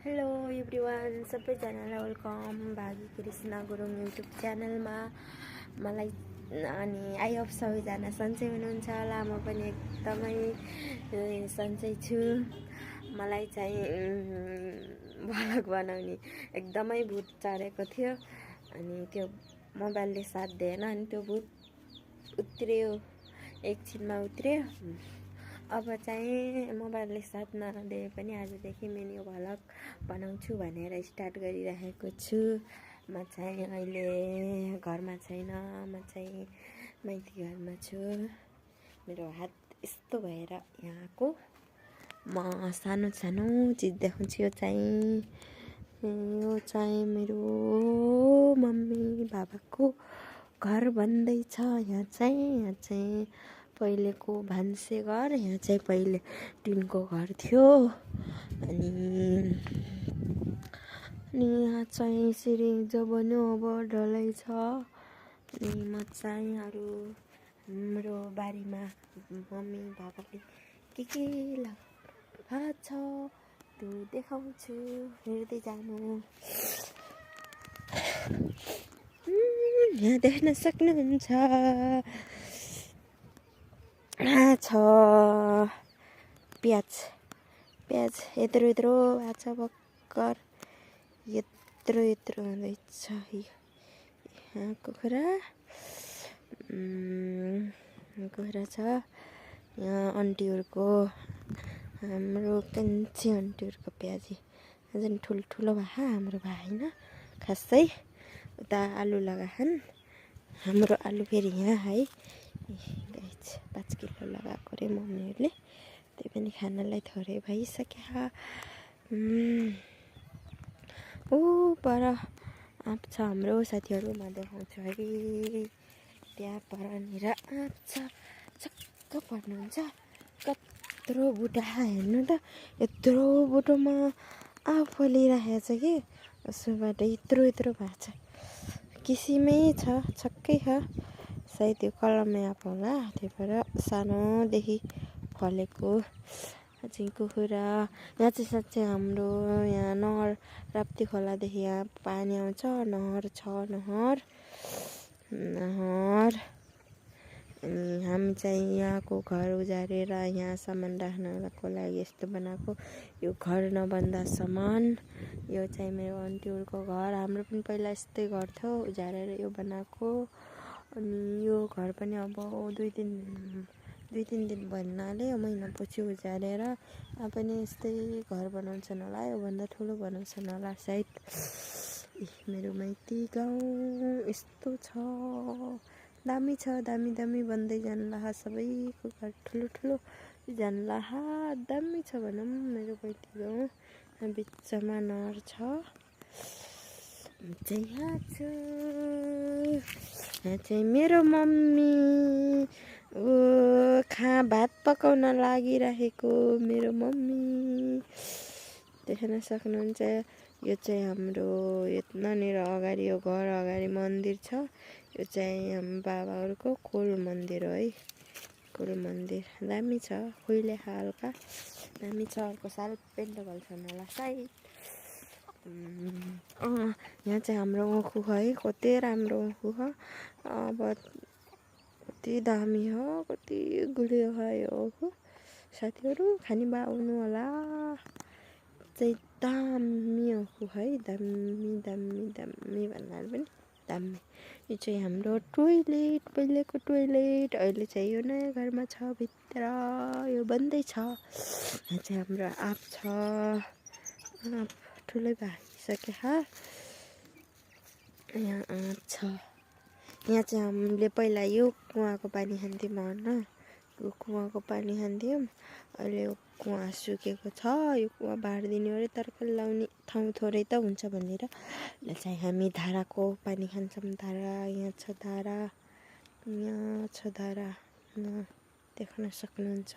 Hello everyone, सबैजनालाई welcome भागी Krishna Gurung YouTube च्यानलमा। मलाई अनि आई होप सबैजना सन्चै हुनुहुन्छ होला। म पनि एकदमै सन्चै छु। मलाई चाहिँ भ्लग बनाउने एकदमै भूत चढेको थियो अनि त्यो मोबाइलले साथ दिएन अनि त्यो भूत उत्रियो, एकछिनमा उत्रियो। अब चाहिँ मोबाइलले साथ नदिए पनि आजदेखि मिनी भ्लग बनाउँछु भनेर स्टार्ट गरिरहेको छु। म चाहिँ अहिले घरमा छैन, म चाहिँ माइती घरमा छु। मेरो हात यस्तो भएर यहाँको म सानो सानो चिज देखाउँछु। यो चाहिँ मेरो मम्मी बाबाको घर बन्दैछ। यहाँ चाहिँ पहिलेको भान्से घर, यहाँ चाहिँ पहिले टिनको घर थियो। अनि यहाँ चाहिँ सिँढी जो बन्यो अब ढलाई छ। अनि म चाहिँ हाम्रो बारीमा मम्मी बाबाले के लगाएको छ त्यो देखाउँछु, हेर्दै जानु। यहाँ देख्न सक्नुहुन्छ छ प्याज यत्रो भएको छ भर्खर, यत्रो हुँदैछ। यहाँ कुखुरा छ। यहाँ आन्टीहरूको, हाम्रो कान्छी आन्टीहरूको प्याजी झन् ठुल्ठुलो भए हाम्रो भए होइन खासै। उता आलु लगाछन्, हाम्रो आलु फेरि यहाँ है 5 किलो लगाएको अरे मम्मीहरूले। त्यही पनि खानालाई थोरै भइसक्यो। पर आँप छ हाम्रो साथीहरू, म देखाउँछु है। त्यहाँ परनिर आँप छ, छक्क पर्नुहुन्छ। कत्रो बुटा हेर्नु त, यत्रो बुटोमा आँप फलिरहेको छ कि उसबाट यत्रो भएको छ। किसिमै छ, छक्कै छ। सायद त्यो कलमे आँप होला, त्यही भएर सानोदेखि फलेको। चाहिँ कुखुरा यहाँ चाहिँ साँच्चै हाम्रो यहाँ नहर राप्ती खोलादेखि यहाँ पानी आउँछ। नहर छ, नहर। अनि हामी चाहिँ यहाँको घर उजारेर यहाँ सामान राख्नको लागि यस्तो बनाएको। यो घर नबन्दासम्म यो चाहिँ मेरो आन्टीहरूको घर। हाम्रो पनि पहिला यस्तै घर थियो, उजारेर यो बनाएको। अनि यो घर पनि अब दुई तिन दिन भन्नाले महिनापछि उजारेर पनि यस्तै घर बनाउँछन् होला। योभन्दा ठुलो बनाउँछन् होला सायद। मेरो माइती गाउँ यस्तो छ, दामी छ। दामी बन्दै जान्ला, सबैको घर ठुलो जान्ला, दामी छ भनौँ। मेरो माइती गाउँ बिचमा नहर छ। चाहिँ यहाँ छु। यहाँ चाहिँ मेरो मम्मी भात पकाउन लागिरहेको मेरो मम्मी देख्न सक्नुहुन्छ। यो चाहिँ हाम्रो यहाँनिर अगाडि, यो घर अगाडि मन्दिर छ। यो चाहिँ हाम्रो बाबाहरूको कुल मन्दिर हो है, कुल मन्दिर। दामी छ, खुइले हल्का दामी छ। अर्को साल पेन्ट गर्छन् होला सायद। यहाँ चाहिँ हाम्रो उखु है, कति राम्रो उखु हो। अब कति दामी हो, कति गुलियो हो यो उखु। साथीहरू खानी बा आउनु होला। चाहिँ दामी उखु है, दामी भन्नाले पनि दामी। यो चाहिँ हाम्रो टोइलेट, पहिलेको टोइलेट। अहिले चाहिँ यो नयाँ घरमा छ, भित्र यो बन्दैछ। यहाँ चाहिँ हाम्रो आँप छ, आँप ठुलै भइसक्यो। यहाँ आँप छ। यहाँ चाहिँ हामीले पहिला यो कुवाको पानी खान्थ्यौँ होइन, यो कुवाको पानी खान्थ्यौँ। अहिले यो कुवा सुकेको छ, यो कुवा बारिदिने अरे तरकारी लाउने ठाउँ थोरै त हुन्छ भनेर चाहिँ हामी धाराको पानी खान्छौँ। धारा यहाँ छ, यहाँ छ धारा, देख्न सक्नुहुन्छ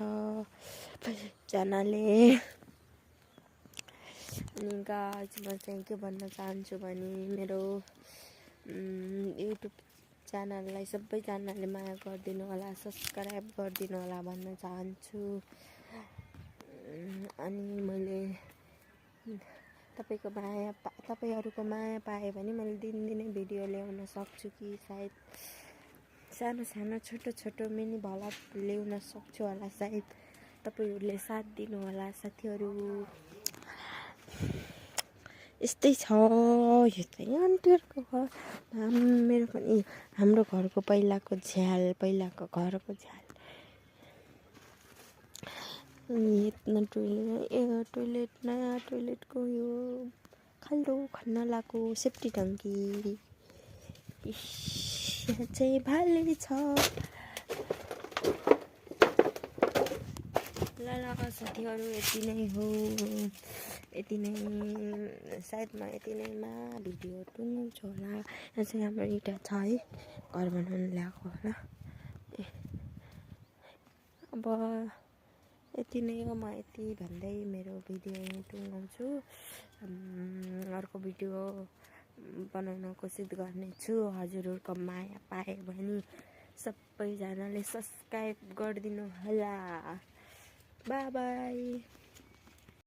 जनाले। अनि गाइस, म चाहिँ के भन्न चाहन्छु भने मेरो युट्युब च्यानललाई सबैजनाले माया गरिदिनु होला, सब्सक्राइब गरिदिनु होला भन्न चाहन्छु। अनि मैले तपाईँहरूको माया पाएँ भने मैले दिनदिनै भिडियो ल्याउन सक्छु कि सायद सानो सानो छोटो छोटो मिनी भ्लग ल्याउन सक्छु होला सायद तपाईँहरूले साथ दिनु होला साथीहरू। यस्तै छ। यो चाहिँ आन्टीहरूको घर। मेरो पनि हाम्रो घरको पहिलाको घरको झ्याल। टोइलेट नयाँ टोइलेटको यो खाल्डो खन्न लाएको सेफ्टी टङ्की चाहिँ भाले छ। ल साथीहरू यति नै हो। यति नै सायद म यति नैमा भिडियो टुङ्गाउँछु होला। यहाँ चाहिँ हाम्रो इँटा छ है, घर बनाउनु ल्याएको होला। अब यति नै हो। म यति भन्दै मेरो भिडियो यहीँ टुङ्गाउँछु। अर्को भिडियो बनाउन कोसिस गर्नेछु। हजुरहरूको माया पाएँ भने सबैजनाले सब्सक्राइब गरिदिनु होला। By by.